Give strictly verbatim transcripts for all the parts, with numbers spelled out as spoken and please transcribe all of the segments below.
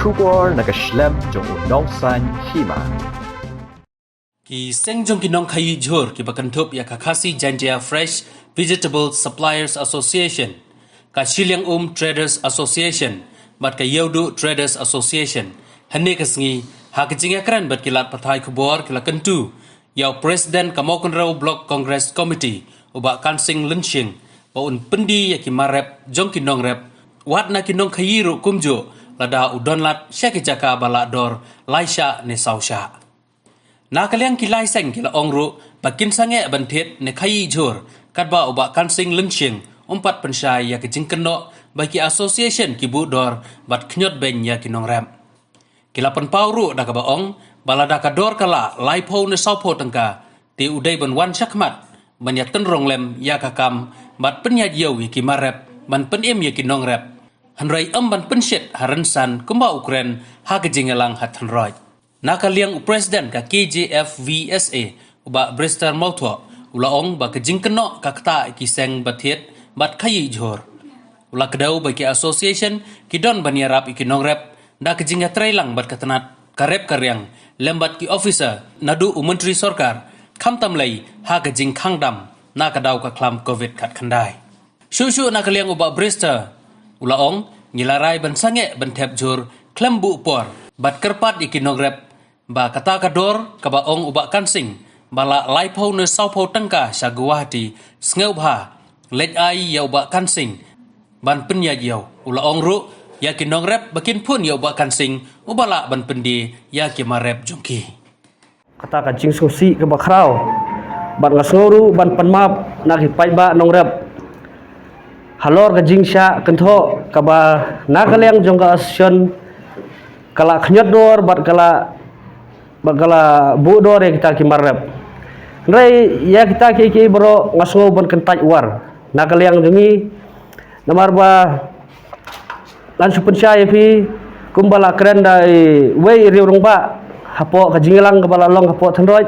Khubor na ka shlem jong u nongsan hima. Ki seng jong ki nongkhaii jhur kiba kynthup ïa ka Khasi Jaintia Fresh Vegetable Suppliers Association, ka Shiliang Um Traders Association bad ka Ïewduh Traders Association, hynne ka sngi ha ka jingïakren bad ki lad pathai khubor ki la kyntu ïa u President ka Mawkynrew Block Congress Committee, u Bah Kansing Lynshing, ba un pyndie ïa ki mar rep jong ki nongrep, wat na ki nongkhaii ruh kumjuh, lada u don lad sha ki jaka ba lah dor lai shah ne saw shah. Na ka liang ki lai seng ki la ong ruh ba kin sangeh ban thied ne khaii jhur, katba u Bah Kansing Lynshing um pat pynshai ïa ka jingkynnoh ba ki association ki buh dor bad khñiot beiñ ïa ki nongrep. Ki la pynpaw ruh da kaba ong ba lada ka dor ka lah laiphew ne sawphew tyngka, te u dei ban wan shakhmat ban ïatynrong lem ïa ka kam bad pynïaid ïew ïa ki mar rep ban pynim ïa ki nongrep, hynrei ym ban pynshit ha rynsan kumba u kren ha ka jingïalang ha Thenroid. Na ka liang u President ka K J F V S A, u Bah Brister Mawthoh, u la ong ba ka jingkynnoh ka ktah ïa ki seng ba thied bad khaii jhur. U la kdew ba ki association ki don ban ïarap ïa ki nongrep da ka jingïatreilang bad ka tnat ka rep ka riang lem bad ki officer, naduh u Myntri Sorkar, khamtam lei ha ka jingkhang dam na ka daw ka khlam Covid khatkhyndai. Shuh shuh na ka liang u Bah Brister u la ong, ngi la rai ban sangeh ban thep jhur khlem buh por bad kyrpad ïa ki nongrep ba kata ka dor kaba ong u Bah Kansing ba lah laiphew ne sawphew tyngka sha Guwahati, sngewbha leit ai ïa u Bah Kansing ban pynïaid ïew. U la ong ruh ïa ki nongrep ba kin phone ïa u Bah Kansing uba lah ban pyndie ïa ki mar rep jong ki. Kata ka jingsngewsih kaba khraw bad nga sngew ruh ban pan map na ki paidbah nongrep halor ka jingshah kynthoh kaba na ka liang jong ka association ka la khñiot dor bad ka la, bad ka la buh dor ïa kita ki mar rep. Hynrei ïa kita kiei kiei baroh nga sngew ban kyntait war na ka liang jong ngi, namar ba ngan shu pynshai ïa phi kumba la kren da iwei i riew rangbah hapoh ka jingïalang kaba la long hapoh Thenroid.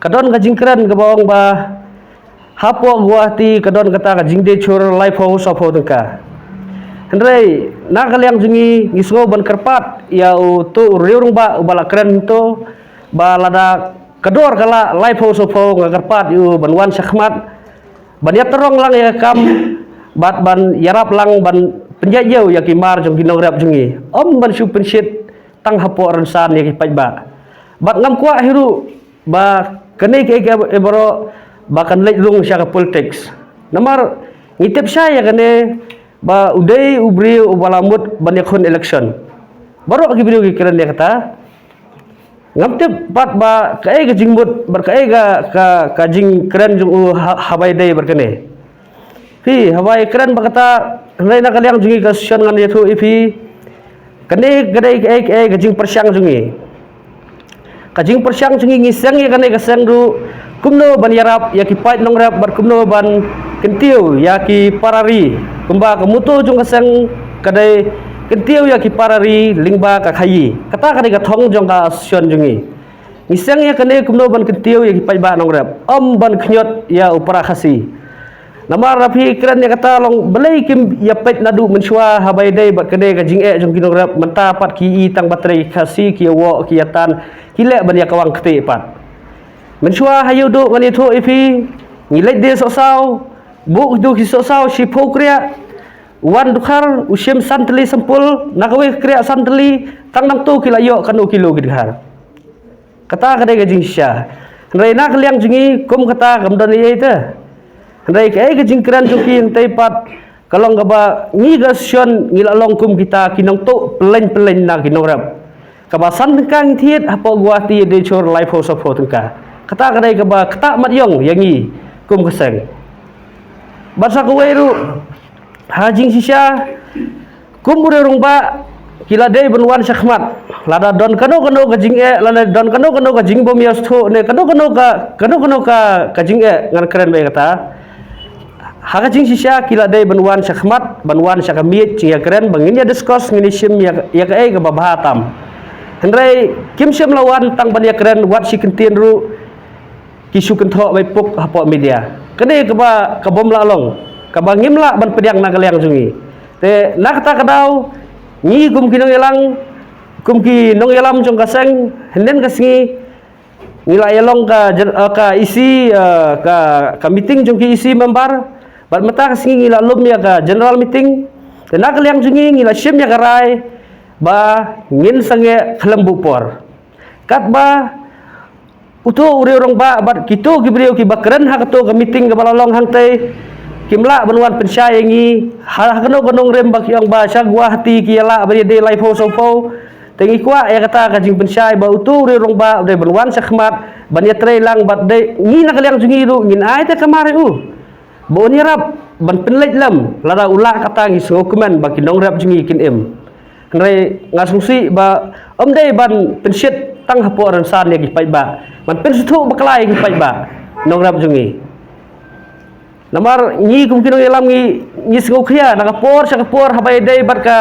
Ka don ka jingkren kaba ong ba hapoh Guwahati ka don kata ka jingdie jhur laiphew sawphew tyngka. Hynrei na ka liang jong ngi, ngi sngew ban kyrpad ïa uto u riew rangbah uba la kren to ba lada ka dor ka lah laiphew sawphew, nga kyrpad ïa u ban wan shakhmat ban ïatynrong lang ïa ka kam bad ban ïarap lang ban pynïaid ïew ïa ki mar jong ki nongrep jong ngi, ym ban shu pynshit tang hapoh rynsan ïa ki paidbah. Bad ngam kwah hi ruh ba kane kaei kaei baroh ba kan leit rung sha ka politics. Namar ngi tip shai ïa kane ba u dei u briew uba la mut ban ïakhun election. Baroh ki briew ki kren ïa kata. Ngam tip pat ba kaei ka jingmut bad kaei ka, ka, ka jingkren jong u ha, haba ïadei bad kane. Phi, haba ïakren ba kata, hynrei na ka liang jong ngi ka association ngan ïathuh ïa phi. Kane ka dei kaei kaei ka jingpyrshang jong ngi. Ka jingpyrshang jong ngi, ngi seng ïa kane ka seng ruh kumno ban ïarap ïa ki paid nongrep bad kumno ban kyntiew ïa ki para ri. Kumba ka motto jong ka seng ka dei kyntiew ïa ki para ri lyngba ka khaii. Kata ka dei ka thong jong ka association jong ngi. Ngi seng ïa kane kumno ban kyntiew ïa ki paidbah nongrep, ym ban khñiot ïa u para Khasi. Namar lada phi kren ïa kata long, balei kim ïa peit naduh mynshuwa haba ïadei bad kane ka jingeh jong ki nongrep, mynta pat ki i tang ba trei Khasi, ki ïawoh, ki ïatan, ki leh ban ïa kawang ktieh pat. Mynshuwa ha Ïewduh ngan ïathuh ïa phi, ngi leit die sohsaw, buh kito ki sohsaw shiphew kriah, wan dkhar u shim san tylli sampul, na kawei ka kriah san tylli, tang nangto ki la ïoh katno kilo ki dkhar. Kata ka dei ka jingshisha. Hynrei na ka liang jong ngi kum kata kam don ei ei te. Hynrei kaei ka jingkren jong ki hangtei pat ka long kaba ngi ka association ngi la long kum kita ki nongtuh pyllein pyllein na ki nongrep. Kaba san tyngka ngi thied hapoh Guwahati ïa dei jhur laiphew sawphew tyngka. Kata ka dei kaba ktah mat ïong ïa ngi kum ka seng. Bad sa kawei ruh ha jingshisha, kum u riew rangbah ki la dei ban wan shakhmat. Lada don kano kano ka jingeh, lada don kano kano ka jingbym ïasngewthuh ne kano kano ka, kano kano ka, ka jingeh ngan kren beit kata. Ha ka jingshisha ki la dei ban wan shakhmat, ban wan sha ka miej jingïakren, ba ngin ïa discuss, ngin ïa shim ïa, ïa kaei kaba bha tam. Hynrei kim shym la wan tang ban ïakren, wat shi kyntien ruh ki shu kynthoh beit puk hapoh media. Kane kaba, ka bym lah long, kaba ngim lah ban pdiang na ka liang jong ngi. Te na kata ka daw ngi kum ki nongïalang Kum ki nongïalam jong ka seng, hynnin ka sngi ngi la ïalong ka jen- eh, ka E C, eh, ka, ka meeting jong ki E C member. Bad mynta ka sngi ngi la lum ïa ka general meeting. Te na ka liang jong ngi ngi la shim ïa ka rai ba ngin sangeh khlem buh por. Katba uto u rangbah bad kito ki briew kiba kren ha kato ka meeting kaba la long hangtei, kim lah ban wan pynshai ïa ngi ha, ha kano ka nongrim ba ki ong ba sha Guwahati ki ïa lah ban ïadei laiphew sawphew. Te ngi kwah ïa kata ka jingpynshai ba uto u rangbah u dei ban wan shakhmat ban ïatrei lang bad dei ngi na ka liang jong ngi ruh ngin ai te ka mar ïa u ba un ïarap ban pynleit lem. Lada u lah kata ngi sngewkmen ba ki nongrep jong ngi kin im. Hynrei nga sngewsih ba ym dei ban pynshit tang hapoh rynsan ïa ki paidbah, ban pynsngewthuh bakla ïa ki paidbah nongrep jong ngi. Namar ngi kum ki nongïalam ngi, ngi sngewkhia na ka por sha ka por haba ïadei bad ka,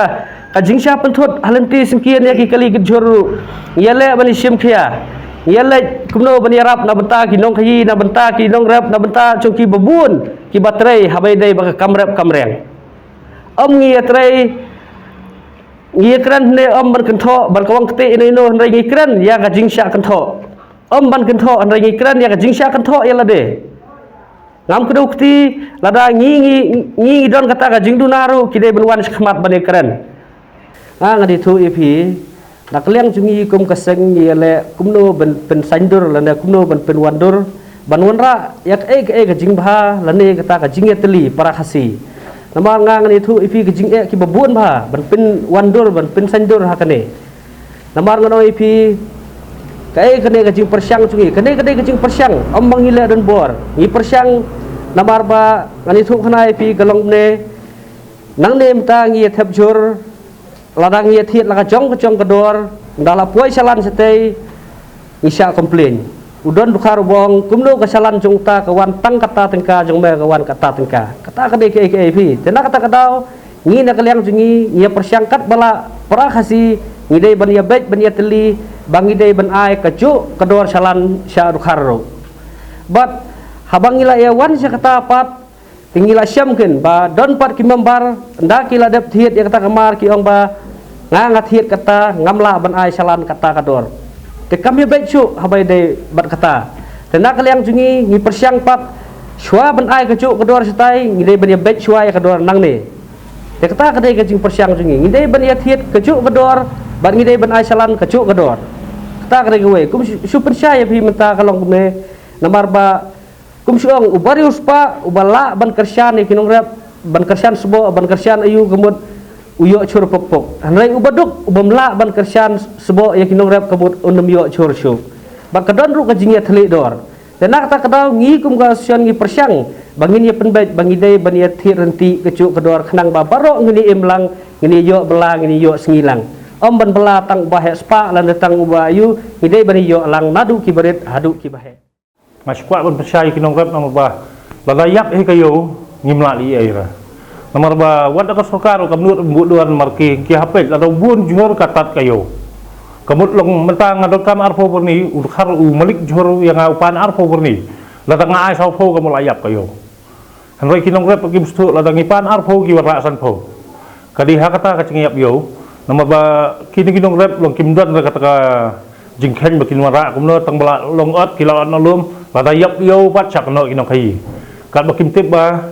ka jingshah pynthut ha lynti syngkien ïa ki kali kjur ruh. Ngi ïaleh ban ïashim khia, ngi ïaleh kumno ban ïarap na bynta ki nongkhaïi, na bynta ki nongrep, na bynta jong kiba bun kiba trei haba ïadei bad ka kam rep kam riang. Ym ngi ïatrei, ngi ïakren ne ym ban kynthoh ban kawang kti ino ino, hynrei ngi kren ïa ka jingshah kynthoh. Ym ban kynthoh, hynrei ngi kren ïa ka jingshah kynthoh ïa lade. Ngam kdew kti, lada ngi, ngi, ngi, ngi don kata ka jingduna ruh ki dei ban wan shakhmat ban ïakren. Nga ngan ïathuh ïa phi, na ka liang jong ngi kum ka seng ngi ïaleh kumno ban pynsaindur lane kumno ban pynwandur ban wanrah ïa kaei kaei ka jingbha lane kata ka jingïatylli para Khasi. Namar nga ngan ïathuh ïa phi ka jingeh kiba bun bha ban pynwandur ban pynsaindur ha kane. Namar ngan ong ïa phi kaei kane ka jingpyrshang jong ngi, kane kane ka jingpyrshang ym ba ngi leh don bor, ngi pyrshang. Namar ba ngan ïathuh khana ïa phi ka long kumne. Nangne mynta ngi ïa thep jhur, lada ngi ïa thied la ka jong ka jong ka dor, nda la poi shalan shatei, ngi shah complain. U don dkhar u ba ong kumno ka shalan jong uta ka wan tang kata tyngka, jong me ka wan kata tyngka. Kata ka dei kaei kaei phi. Te na kata ka daw ngi na ka liang jong ngi ngi ïa pyrshang katba lah para Khasi, ngi dei ban ïa beit ban ïa tylli ba ngi dei ban ai kajuh ka dor shalan sha u dkhar ruh. Bad haba ngi la ïa wan sha kata pat, te ngi la shem kin ba don pat ki member nda ki la dep thied ïa kata ka mar ki ong ba nga nga thied kata, ngam lah ban ai shalan kata ka dor. Te kam ïa beit shuh haba ïadei bad kata. Te na ka liang jong ngi ngi pyrshang pat shuwa ban ai kajuh ka dor shatai ngi dei ban ïa beit shuwa ïa ka dor nangne. Te kata ka dei ka jingpyrshang jong ngi, ngi dei ban ïa thied kajuh ka dor bad ngi dei ban ai shalan kajuh ka dor. Kata ka dei kawei. Kum shu, shu pynshai ïa phi mynta ka long kumne. Namar ba kum shu ong, uba riewspah uba lah ban kyrshan ïa ki nongrep, ban kyrshan sboh, ban kyrshan aïu ka mut u ïoh jhur pok pok. Hynrei uba duk u bym lah ban kyrshan sboh ïa ki nongrep ka mut un ym ïoh jhur shuh. Bad ka don ruh ka jingïatylli dor. Te na kata ka daw ngi kum ka association ngi pyrshang ba ngin ïa pynbeit ba ngi dei ban ïa thied ryntih kajuh ka dor khnang ba baroh ngin ïa im lang, ngin ïa ïoh bylla, ngin ïa ïoh sngi lang. Ym ban bylla tang uba heh spah lane tang uba aïu, ngi dei ban ïa ïoh lang naduh kiba rit haduh kiba heh. Nga shu kwah ban pynshai ïa ki nongrep namar ba lada ïap hi ka ïew ngim lah leh ei ei re. Namar ba wat da ka sorkar kam nud buh duh namar ki, ki hapdeng lada bun jhur ka tat ka ïew. Ka mut long mynta nga donkam arphew byrni, u dkhar u malik jhur ïa nga u pan arphew byrni. Lada nga ai sawphew ka mut la ïap ka ïew. Hynrei ki nongrep kim sngewthuh, lada ngi pan arphew ki wanrah sanphew. Ka dei ha kata ka jingïap ïew. Namar ba kine ki nongrep long kim don re kata ka jingkheiñ ba kin wanrah kumno, tang ba la long ot ki la ot na lum, lada ïap ïew pat shah kynnoh ki nongkhaïi. Katba kim tip ba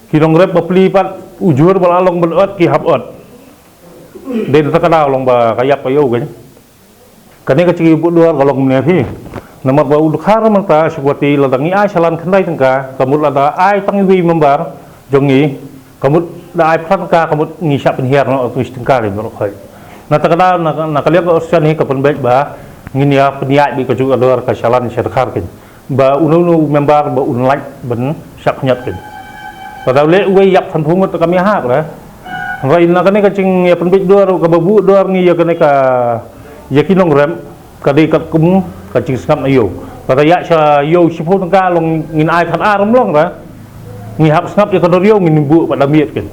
ki nongrep bapli pat u jhur ba la long ban ot ki hap ot. Dei na kata ka daw long ba ka ïap ka ïew kein. Kane ka jingïabud duwar ka long kumne phi. Namar ba u dkhar mynta sha Guwahati lada ngi ai shalan khyndai tyngka, ka mut lada ai tang iwei i member jong ngi, ka mut da ai phra tyngka, ka mut ngi shah pynhiar noh arphew shi tyngka lei baroh khoit. Na kata ka daw na, na ka liang ka association hi ka pynbeit ba ngin ïa pynïaid beit kajuh ka dor ka shalan sha dkhar kein. Ba uno uno u member ba un lait ban shah khñiot kein. Lada u leh uwei ïap sanphew ngut kam ïahap re. Hynrei na kane ka jingïapynbeit duwar kaba buh duwar ngi ïa kane ka, ïa ki nongrep, ka dei katkum ka jingsngap na ïew. Lada ïa sha ïew shiphew tyngka long ngin ai khatar ym long re. Ngi hap sngap ïa ka dor ïew ngin buh pat da miet kein.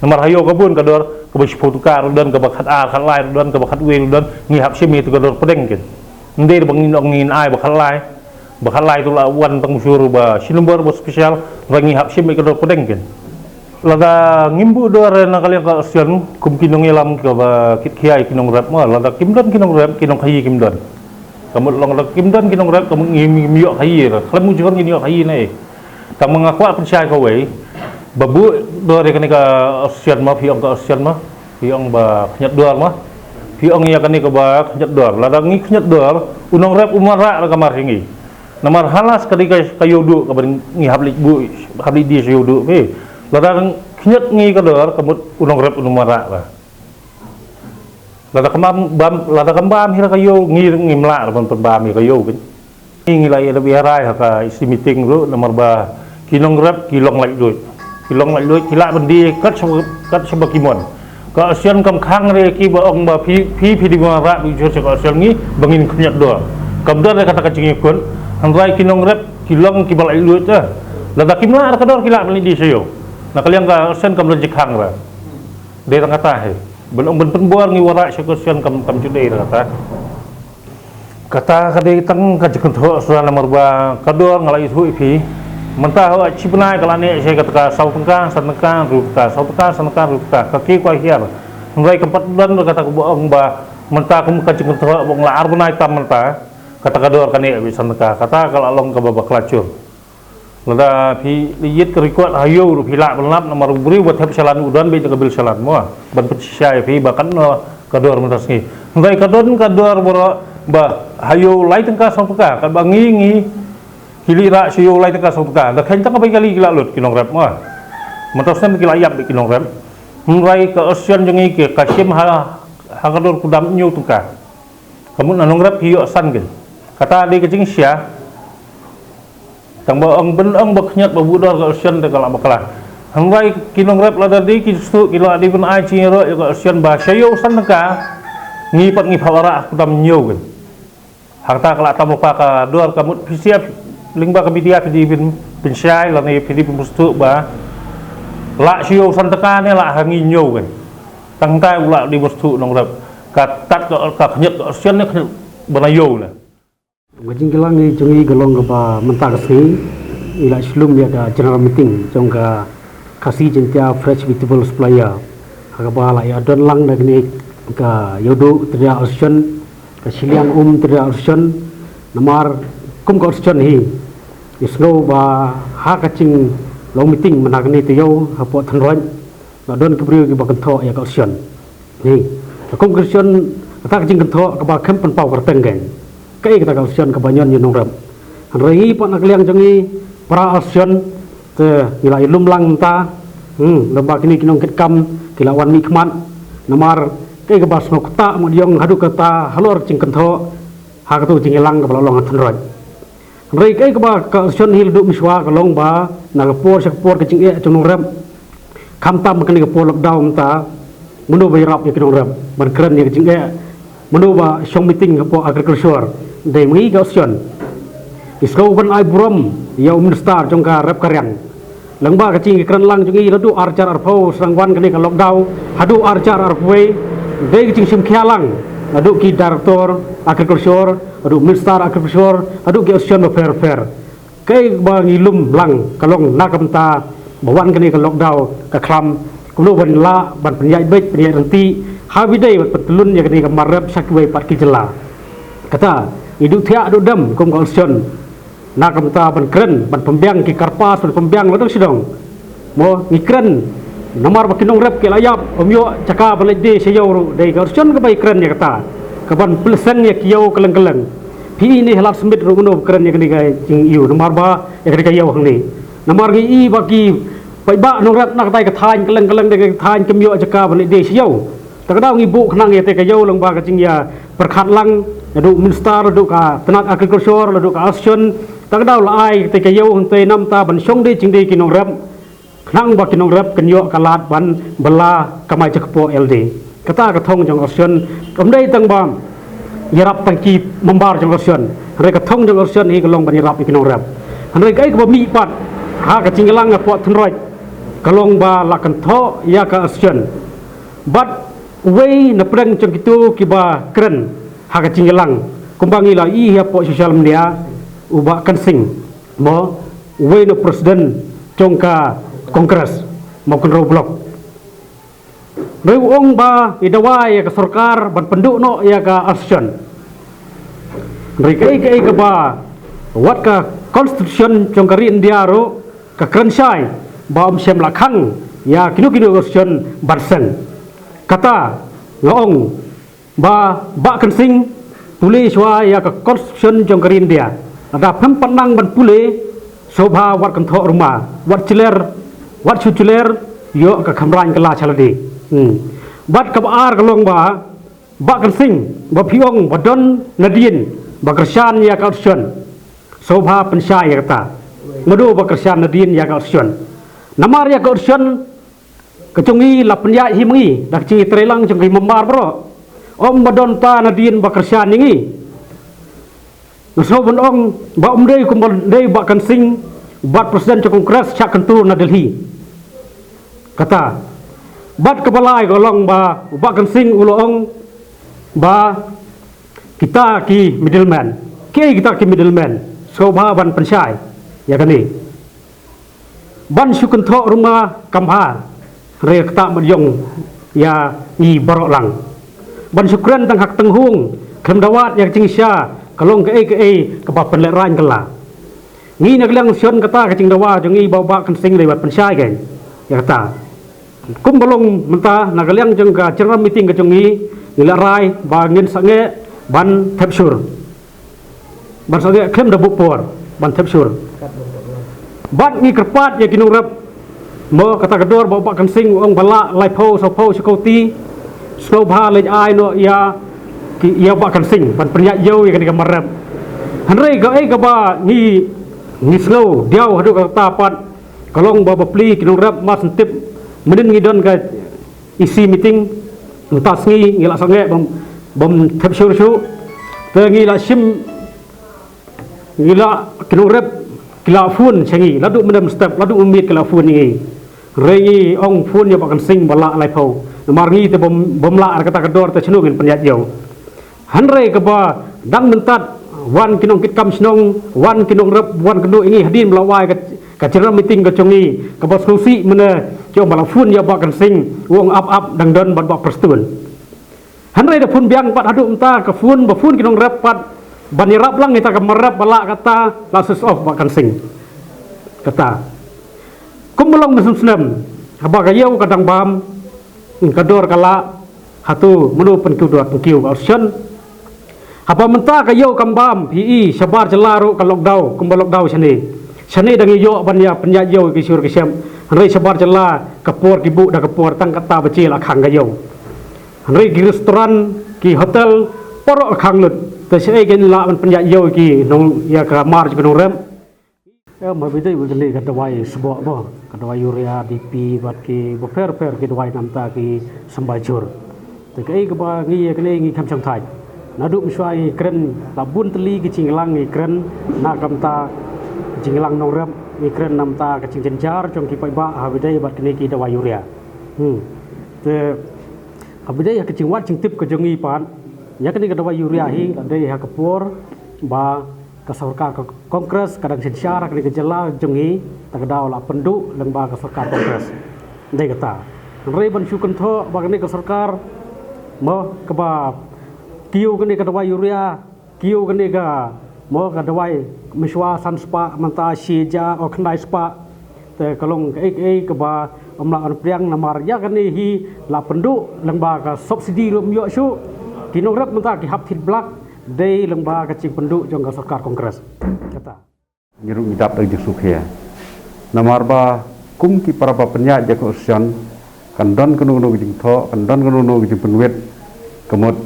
Namar ha ïew ka bun ka dor, kaba shiphew tyngka ruh don, kaba khatar khatlai ruh don, kaba khatwei ruh don, ngi hap shim ïa ka dor pdeng kein. Ym dei ba ngin ong ngin ai ba khatlai. Ba khatlai tu la wan tang mynshuwa ba shi nombor ba special, ba ngi hap shim ïa ka dor pdeng kein. Lada ngim buh dor na ka liang ka Aussian kum ki nongïalam kiba kit khia ïa ki nongrep mo, lada kim don ki nongrep, ki nongkhaïi kim don. Ka mut long lada kim don ki nongrep, ka mut ngim, ngim ïoh khaïi, khlem mujhur ngin ïoh khaïi ne. Tang ma nga kwah pynshai kawei ba buh dor ïa kane ka Aussian mo, phi ong ka Aussian mo, phi ong ba khñiot dor mo, phi ong ïa kane kaba khñiot dor. Lada ngi khñiot dor, u nongrep um wanrah da ka mar hi ngi. Namar halas ka dei ka, ka ïoh duh kaba ngi hap leit buh, hap leit die sha ïoh duh phi. Lada khñiot ngi ka dor, ka mut u nongrep um wanrah ba. Lada kam bam, lada kam bam hi la ka ïew, ngi, ngim lah ban pynbam hi ka ïew kan. Ngi, ngi la ïa, ïa rai ha ka E C meeting ruh namar ba ki nongrep ki long laitluid. Ki long laitluid, ki lah ban die kat shaba, kat shaba ki mon. Ka Aussian kam khang re ki ba ong ba phi, phi, phi dei ban rah bujur sha ka Aussian ngi ba ngin khñiot dor. Kam don re kata ka jingïakut, hynrei ki nongrep ki long kiba laitluid te. Lada kim lah re ka dor ki lah ban die sha ïew. Na ka liang ka Aussian kam don jingkhang re. Dei tang kata hi. Ban ong ban pynbor ngi wanrah sha ka Aussian kam, kam ju dei tang kata. Kata ka dei tang ka jingkynthoh shuwa namar ba ka dor nga la ïathuh ïa phi. Mynta ha shi bnai ka la neh sha kata ka saw tyngka, san tyngka, hynriew tyngka, saw tyngka, san tyngka, hynriew tyngka. Ka ki kwah hiar. Hynrei kam pat don kata kaba ong ba mynta kum ka jingkynthoh ba ong la ar bnai tam mynta. Kata ka dor ka neh beit san tyngka. Kata ka la long kaba bakla jur. Lada phi leit ka record ha ïew ruh phi lah ban lap namar u briew ba thep shalan u don beit da ka bil shalan mo. Ban pynshisha ïa phi ba katno ka dor mynta sngi. Hynrei ka don ka dor baroh ba ha ïew lai tyngka saw tyngka, katba ngi ngi ki leit rah sha ïew lai tyngka saw tyngka. Da kheiñ tang ka bai kali ki la lut ki nongrep mo. Mynta snem ki la ïap beit ki nongrep. Hynrei ka Aussian jong ngi ki ka shim ha, ha ka dor kudam hynñiew tyngka. Ka mut na nongrep ki ïoh san kin. Kata dei ka jingshia. Tang ba ong ban ong ba khñiot ba buh dor ka Aussian te ka la bakla. Hynrei ki nongrep lada dei ki sdang ki la dei ban ai jingïaroh ïa ka Aussian ba sha ïew san tyngka ngi pat ngi phah rah kudam hynñiew kin. Hangta ka la tam lypa ka dor ka mut phi sngap lyngba ka media phi dei ban pynshai lane phi dei ban sdang ba la sha ïew san tyngka ne la ha ngi hynñiew kin. Tang hangta u la dei ban sdang nongrep ka tad ka, ka khñiot ka Aussian ne khñiot ba na ïew ne. Ka jingïalang jong ngi ka long kaba mynta ka sngi ngi la shlur ïa ka general meeting jong ka Khasi Jaintia Fresh Vegetable Supplier. Ha kaba la ïa don lang da kane ka ïew duh tyrda Aussian, ka shiliang um tyrda Aussian, namar kum ka Aussian hi. Ngi sngew ba ha ka jinglong meeting mynta kane taïew hapoh Thenroit. La don ki briew kiba kynthoh ïa ka Aussian. Ni, ka kum ka Aussian, kata ka jingkynthoh kaba khlem pynpaw kyrteng kein. Kaei kata ka Aussian kaba ñion ïa nongrep. Hynrei ngi pat na ka liang jong ngi para Aussian te ngi la ïalum lang mynta. Hmm, lem bad kine ki nongkitkam ki la wan mihkhmat. Namar kaei kaba sngewkta mut ïong haduh kata halor jingkynthoh ha kato jingïalang kaba la long ha Thenroit. Hynrei kaei kaba ka Aussian hi la duh mynshuwa ka long ba na ka por sha ka por ka jingeh jong nongrep. Khamtam kane ka por lockdown mynta, mano ba ïarap ïa ki nongrep ban kren ïa ka jingeh, mano ba shong meeting hapoh agriculture. Dei ma ngi ka Aussian. Ngi sngew ban ai burom ïa u minister jong ka rep ka riang. Lyngba ka jingkren lang jong ngi naduh ar hajar arphew sdang wan kane ka lockdown haduh ar hajar arphew wei, dei ka jingshim khia lang naduh ki director agriculture, naduh minister agriculture, naduh ki Aussian bapher bapher. Kaei ba ngi lum lang ka long na ka bynta ba wan kane ka lockdown ka khlam kumno ban lah ban pynïaid beit pynïaid ryntih ha ba dei ban pyntyllun ïa kane ka mar rep sha kiwei pat ki jylla. Kata ngi duh thiah duh dem kum ka Aussian. Na ka bynta ban kren, ban pynbiang ki kyrpad, ban pynbiang la dang sdang. Mo, ngi kren namar ba ki nongrep ki la ïap, ym ïoh jaka ban leit die sha ïew ruh, dei ka Aussian kaba ïakren ïa kata. Ka ban pynlehseng ïa ki ïew kylleng kylleng. Phi i ne ha Ladshmit ruh mano ba kren ïa kane ka jingïew, namar ba ïa kane ka ïew hangne. Namar ngi i ba ki paidbah nongrep na katai ka thaiñ kylleng kylleng, dei ka thaiñ kim ïoh jaka ban leit die sha ïew. Ta ka daw ngi buh khnang ïa te ka ïew lyngba ka jingïa pyrkhat lang, naduh minister, naduh ka tnat agriculture, naduh ka Aussian, ta ka daw la ai te ka ïew hangtei namar ta ban shong die jingdie ki nongrep. Khnang ba ki nongrep kin ïoh ka lad ban bylla kamai jakpoh ïalade. Kata ka thong jong Aussian, kam dei tang ba ïarap tang ki member jong Aussian. Hynrei ka thong jong Aussian hi ka long ban ïarap ïa ki nongrep. Hynrei kaei kaba mih pat ha ka jingïalang hapoh Thenroit ka long ba la kynthoh ïa ka Aussian. Bad uwei na pdeng jong kito kiba kren ha ka jingïalang kumba ngi la i hapoh social media, u Bah Kan Singh, mo, uwei na president jong ka Congress. Mawkynrew Block. Hynrei u ong ba i dawa ïa ka sorkar ban pynduh noh ïa ka association. Hynrei kaei kaei kaba wat ka constitution jong ka ri India ruh ka kren shai ba ym shym la khang ïa kino kino ka association ban seng. Kata nga ong ba Bah Kynsing pule shuwa ïa ka constitution jong ka ri India. Lada phim pat nang ban pule, sngewbha wat kynthoh ruma, wat jler, wat shu jler ïoh ka khamrain ka la shalade. Hmm. Bad kaba ar ka long ba Bah Kynsing, ba phi ong ba don nadien ba kyrshan ïa ka association. Sngewbha pynshai ïa kata. Mano ba kyrshan nadien ïa ka association? Namar ïa ka association ka jong ngi la pynïaid hi ma ngi da ka jingïatreilang jong ki member baroh. Ym ba don ta nadien ba kyrshan ïa ngi. Nga sngew ban ong ba ym dei kumba dei Bah Kynsing, Vice President jong Congress, shah kyntur na Delhi. Kata. Bad kaba lai ka long ba Bah Kynsing u la ong ba kita ki middleman. Kiei kita ki middleman? Sngewbha ban pynshai ïa kane. Ban shu kynthoh ruma kam bha, hynrei kata mat ïong ïa ngi baroh lang. Ban shu kren tang ha ka tynghung, khlem da wad ïa ka jingshisha, ka long kaei kaei kaba pynlehraiñ kylla. Ngi na ka liang association, kata ka jingdawa jong ngi ba Bah Kynsing dei ban pynshai kein ïa kata. Kumba long mynta na ka liang jong ka general meeting ka jong ngi, ngi la rai ba ngin sangeh ban thep shur. Ban sangeh khlem da buh por ban thep shur. Bad ngi kyrpad ïa ki nongrep, mo, kata ka dor ba Bah Kynsing u ong ba lah laiphew saphew shi koti, sngewbha leit ai noh ïa ki, ïa Bah Kynsing ban pynïaid ïew ïa kane ka mar rep. Hynrei kaei kaba ngi, ngi sngew diaw haduh katta pat ka long ba bapli ki nongrep, mar shen tip mynnin ngi don ka E C meeting, mynta sngi ngi la sangeh bym, bym thep shur shuh. Te ngi la shim, ngi la, ki nongrep ki la phone sha ngi, la duh myndem step, la duh mynmiet ki la phone ïa ngi. Hynrei ngi ong phone ïa Bah Kynsing ba lah laiphew. Namar ngi te bym, bym lah da kata ka dor te shano ngin pynïaid ïew. Hynrei kaba dang mynta, wan ki nongkitkam shnong, wan ki nongrep, wan kynduh ïa ngi hadien ba la wai ka, ka general meeting ka jong ngi, kaba sngewsih mynne ki ong ba la phone ïa Bah Kynsing, u ong ap ap dang don bad Bah Prestone. Hynrei da phone biang pat haduh mynta, ka phone, ba phone ki nongrep pat ban ïarap lang ïa kata ka mar rep ba lah kata, la switch off Bah Kynsing. Kata. Kumba long mynshem snem, haba ka ïew ka dang bam, ka dor ka lah, hato mano pynkiew dor pynkiew ka association? Haba mynta ka ïew kam bam, phi i shabar jylla ruh ka lockdown, kumba lockdown shane. Shane dang ïoh ban ïa pynïaid ïew ki shuh ki shem. Hynrei shabar jylla ka por ki buh da ka por, tang katta baje la khang ka ïew. Hynrei ki restaurant, ki hotel, baroh ka khang lut. Te shaei kin lah ban pynïaid ïew ki nong, ïa ka mar jong ki nongrep. Em, ha ba ïadei bad kane ka dawai sboh ba, ka dawai urea, D P, bad ki bapher bapher ki dawai namar ki symbai jhur. Te kaei kaba ngi ïa kane ngi khlem shang thait. Naduh mynshuwa ngi kren, la bun tylli ki jingïalang ngi kren, na ka bynta jingïalang nongrep, ngi kren namar ka jingjynjar jong ki paidbah ha ba ïadei bad kane ki dawai urea. Hmm. Te ha ba ïadei ha ka jingwad jingtip ka jong ngi pat, ïa kane ka dawai urea hi la dei ha ka por ba ka sorkar ka Congress ka dang synshar ha kane ka jylla jong ngi, ta ka daw la pynduh lyngba ka sorkar Congress. Dei kata. Hynrei ban shu kynthoh ba kane ka sorkar, mo, kaba kiew kane ka dawai urea, kiew kane ka, mo, ka dawai mynshuwa san spah, mynta shi hajar, o, khyndai spah. Te ka long kaei kaei kaba ym lah ban pdiang namar ïa kane hi la pynduh lyngba ka subsidy ruh ym ïoh shuh. Ki nongrep mynta ki hap thied blak dei lyngba ka jingpynduh jong ka sorkar Congress. Kata. Ngi ruh ngi dap da ka jingsngewkhia. Namar ba kum ki para ba pynïaid ïa ka association, kan don kano kano ka jingthoh, kan don kano kano ka jingpynwit, ka mut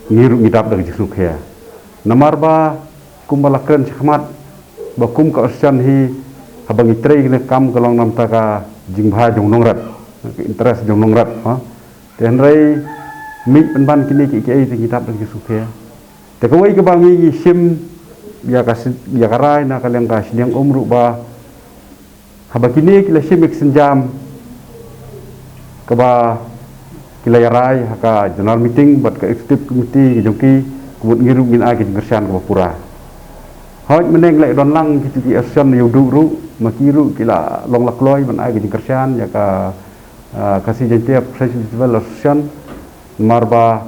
ngi ruh ngi dap da ka jingsngewkhia. Namar ba kumba la kren shakhmat, ba kum ka association hi, haba ngi trei kane ka kam ka long namar ka jingbha jong nongrep, ka interest jong nongrep, ha. Te hynrei mih pynban kine kiei kiei te ngi dap da ka jingsngewkhia. Te kawei kaba ngi ngi shim ïa ka si-, ïa ka rai na ka liang ka shiliang um ruh ba haba kine ki la shim ïa ka sienjam kaba ki la ïarai ha ka general meeting bad ka executive committee ka jong ki, ka mut ngi ruh ngin ai ka jingkyrshan kaba pura. Hooid, mynne ngi la don lang kito ki association ïa u duh ruh, ma ki ruh ki la long la kloi ban ai ka jingkyrshan ïa ka Ah, Khasi Jaiñtia Federation Association, namar ba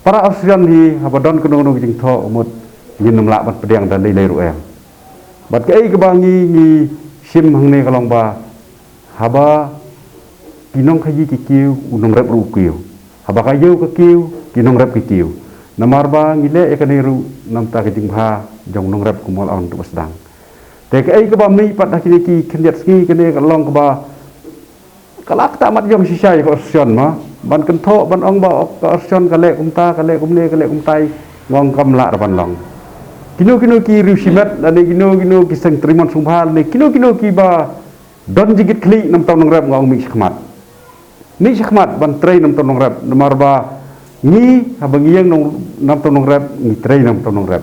para association hi haba don kano kano ka jingthoh ka mut ngin ym lah ban pdiang da lei lei ruh em. Bad kaei kaba ngi ngi shim hangne ka long ba haba ki nongkhaii ki kiew, u nongrep ruh u kiew. Haba ka ïew ka kiew, ki nongrep ki kiew. Namar ba ngi leh ïa kane ruh namar ka jingbha jong u nongrep kumba la ong tu ba sdang. Te kaei kaba mih pat ha kine ki khyndiat sngi kane ka long kaba ka la ktah mat jong shisha ïa ka association ma. Ban kynthoh ban ong ba ka association ka leh kumta, ka leh kumne, ka leh kumtai, nga ong kam lah ruh ban long. Kino kino ki riew shimet lane kino kino ki seng trei mon sngewbha lane kino kino kiba don jingkitkhlieh namar u nongrep, nga ong mih shakhmat. Mih shakhmat ban trei namar u nongrep, namar ba ngi haba ngi ïeng nong-, namar u nongrep ngi trei namar u nongrep.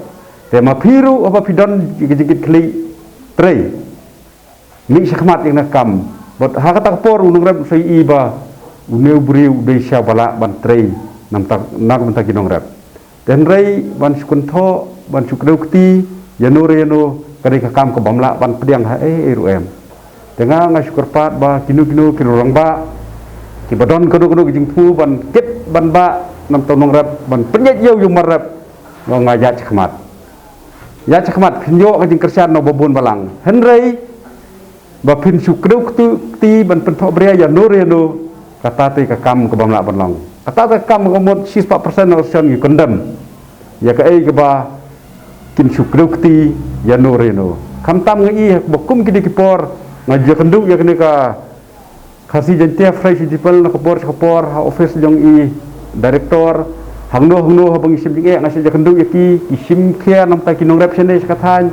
Te ma phi ruh haba phi don jingkitkhlieh, trei. Mih shakhmat ïa kane ka kam. Bad ha kata ka por u nongrep u sa ïohi ba une u briew u dei shisha ba lah ban trei namar, na ka bynta ki nongrep. Te hynrei ban shu kynthoh, ban shu kdew kti ïano re ïano, ka dei ka kam kabym lah ban pdiang ha ei ei ruh em. Te nga nga shu kyrpad ba kino kino ki rangbah kiba don kano kano ka jingthmu ban kit ban bah namar u nongrep, ban pynïaid ïew ïa u mar rep, nga ong ïaid shakhmat. Ïaid shakhmat, phin ïoh ka jingkyrshan na uba bun balang. Hynrei ba phin shu kdew kti ban pynthohbria ïano re ïano, kata te ka kam kabym lah ban long. Kata te ka kam ka mut shispah percent na association ngi condemn ïa kaei kaba kin shu kdew kti ïano re ïano. Khamtam nga i ha kaba kum kine ki por nga ju ïakynduh ïa kane ka Khasi Jaiñtia Federation Association na ka por sha ka por ha office jong i director, hangno hangno haba ngi shim jingeh nga shu ïakynduh ïa ki, ki shim khia namar ki nongrep shane sha ka thaiñ.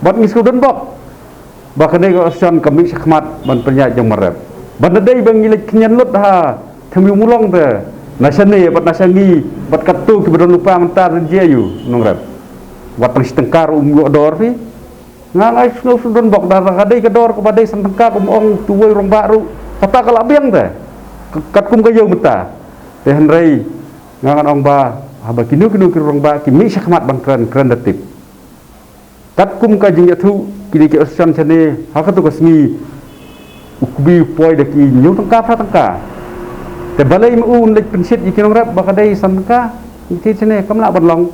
Bad ngi shu don bok ba kane ka association ka mih shakhmat ban pynïaid ïa u mar rep. Bad nadei ba ngi leit khñian lut ha Thymwiew Mawlong te, na shane bad na shangi bad katto kiba don lypa mynta, rin jia ïa u nongrep. Wat tang shi tyngka ruh um ïoh dor phi. Nga nga shu don bok da ka dei ka dor kaba dei san tyngka, kum ong tu uwei u rangbah ruh, kata ka la biang te. Ka-, katkum ka ïew mynta. Te hynrei nga ngan ong ba haba kino kino ki rangbah ki mih shakhmat ban kren, kren da tip. Katkum ka jingïathuh kine ki association shane ha kato ka sngi, u kbi u poi da ki hynñiew tyngka, phra tyngka. Te balei ma u un leit pynshit ïa ki nongrep ba ka dei san tyngka? Ngi thied shane kam lah ban long.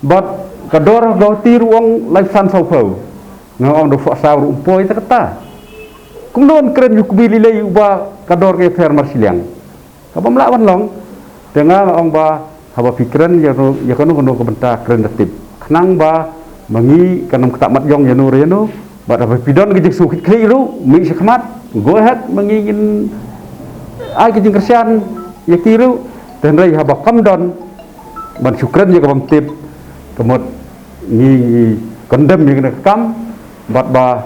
Bad ka dor ha Guwahati ruh ong laiphew san, sawphew. Nga ong da phew saw ruh um poi te kata. Kumno un kren ïa u kbi lei lei uba ka dor ka ïapher mar shiliang? Kabym lah ban long. Te nga nga ong ba haba phi kren ïa kano, ïa kano kano ka bynta kren da tip. Khnang ba ma ngi kan ym ktah mat jong ïano re ïano. Bad haba phi don ka jingsngewkhit khlieh ruh, mih shakhmat, go ahead, ma ngi ngin ai ka jingkyrshan ïa ki ruh. Te hynrei haba kam don ban shu kren ïa kabym tip, ka mut ngi, ngi condemn ïa kane ka kam. Bad ba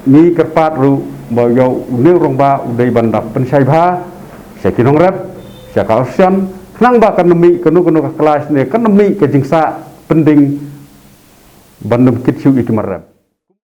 ngi kyrpad ruh ba ïa une u rangbah u dei ban da pynshai bha sha ki nongrep, sha ka association, khnang ba kan ym mih kano kano ka clash ne kan ym mih ka jingsah pynding ban ym kit shuh ïa ki mar rep.